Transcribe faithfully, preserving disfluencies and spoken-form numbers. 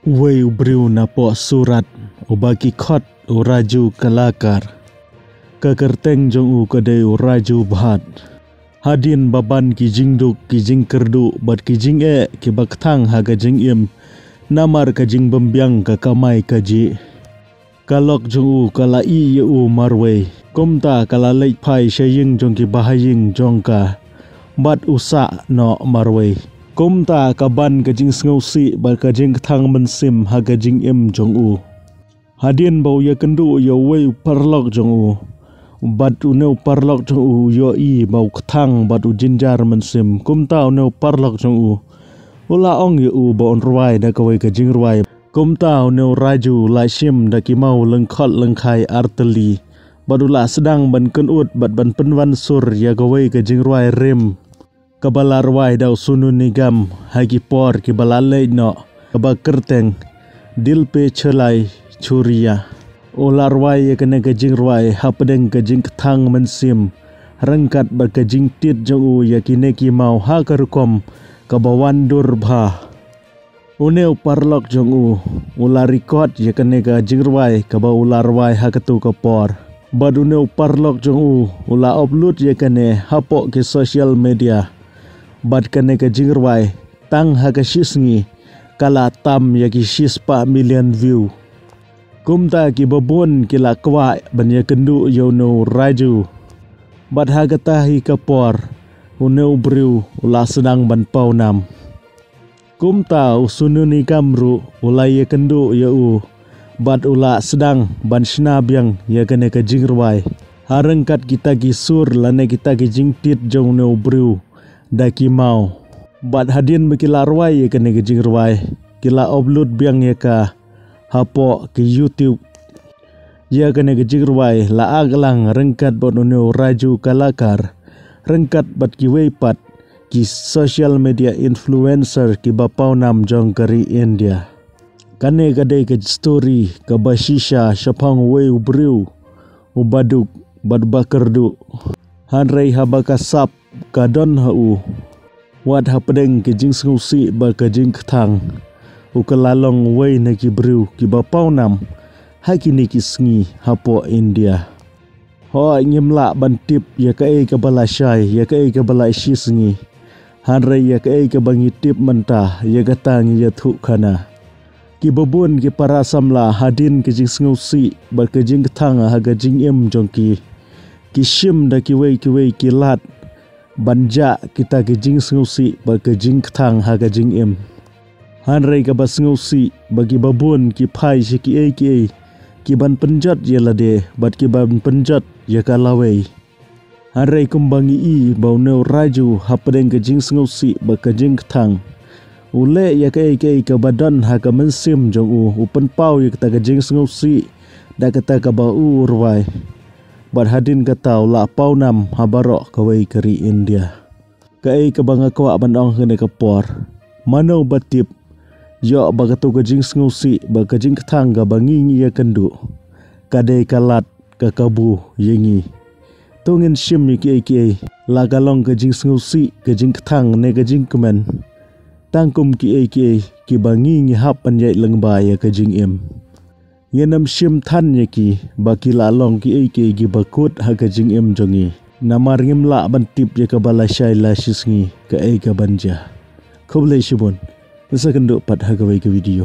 Uwei u briew napoh Surat, uba ki khot u Raju Kalakar. Ka kyrteng jong u ka dei u Raju Bhat. Hadien ba ban ki jingduk, ki jingkyrduh bad ki jingeh kiba kthang ha ka jingim, namar ka jingbymbiang ka kamai kajih, ka lok jong u ka la ih ïa u marwei. Kumta ka la leit phai sha ïing jong ki bahaïing jong ka bad u sah noh marwei. Kumta ka ban ka jingsngewsih bad ka jingkthang mynsiem ha ka jingim jong u. Hadien ba u ïakynduh ïa uwei u paralok jong u, bad une u paralok jong u u ïohi ba u kthang bad u jynjar mynsiem, kumta une u paralok jong u u la ong ïa u ba un rwai da kawei ka jingrwai. Kumta une u Raju u la shim da ki maw lyngkhot lyngkhai ar tylli, bad u la sdang ban kynud bad ban pynwan sur ïa kawei ka jingrwai rim kaba la rwai da u Sonu Nigam ha ki por kiba la leit noh, kaba kyrteng Dil Pe Chulai Churiya. U la rwai ïa kane ka jingrwai hapdeng ka jingkthang mynsiem, ryngkat bad ka jingtied jong u ïa kine ki maw ha ka rukom kaba wan dur bha. Une u paralok jong u u la record ïa kane ka jingrwai kaba u la rwai ha katu ka por. Bad une u paralok jong u u la upload ïa kane hapoh ki social media. Bad kane ka jingrwai, tang ha ka shisngi, ka la tam ïa ki shispah million view. Kumta kiba bun ki la kwah ban ïakynduh ïa une u Raju. Bad ha kata hi ka por, une u briew u la sdang ban pawnam. Kumta u Sonu Nigam ruh u la ïakynduh ïa u, bad u la sdang ban shna biang ïa kane ka jingrwai, ha ryngkat kita ki sur lane kita ki jingtied jong une u briew da ki maw. Bad hadien ba ki la rwai ïa kane ka jingrwai, ki la upload biang ïa ka hapoh ki YouTube. Ïa kane ka jingrwai la aklang ryngkat bad une u Raju Kalakar, ryngkat bad kiwei pat ki social media influencer kiba pawnam jong ka ri India. Kane ka dei ka story kaba shisha shaphang uwei u briew uba duk bad uba kyrduh. Hynrei haba ka sap ka don ha u, wat hapdeng ka jingsngewsih bad ka jingkthang, u ka la long uwei na ki briew kiba pawnam ha kine ki sngi hapoh India. Hooid, ngim lah ban tip ïa kaei kaba la shai, ïa kaei kaba la shisngi. Hynrei ïa kaei kaba ngi tip mynta, ïa kata ngi ïathuhkhana. Kiba bun ki para samla, hadien ka jingsngewsih bad ka jingkthang ha ka jingim jong ki, ki shim da kiwei kiwei ki lad ban jah kita ki jingsngewsih bad ka jingkthang ha ka jingim. Hynrei kaba sngewsih ba kiba bun ki phai sha kiei kiei ki ban pynjot ïa lade bad ki ban pynjot ïa ka lawei. Hynrei kumba ngi i ba une u Raju hapdeng ka jingsngewsih bad ka jingkthang, u leh ïa kaei kaei kaba don ha ka mynsiem jong u, u pynpaw ïa kata ka jingsngewsih da kata kaba u u rwai. Bad hadien kata u la pawnam ha baroh kawei ka ri India. Kaei kaba nga kwah ban ong ha kane ka por, mano ba tip, ïoh ba katu ka jingsngewsih bad ka jingkthang kaba ngi ngi ïakynduh, ka dei ka lad ka kabu ïa ngi. To ngin shim ïa kiei kiei, la ka long ka jingsngewsih, ka jingkthang ne ka jingkmen, tang kum kiei kiei kiba ngi ngi hap ban ïaid lyngba ïa ka jingim. Ngin ym shim than ïa ki ba ki la long kiei kiei kiba kut ha ka jingim jong ngi, namar ngim lah ban tip ïa kaba lashai lashisngi kaei kaban jia. Khublei shibun. Ngin sa kynduh pat ha kawei ka video.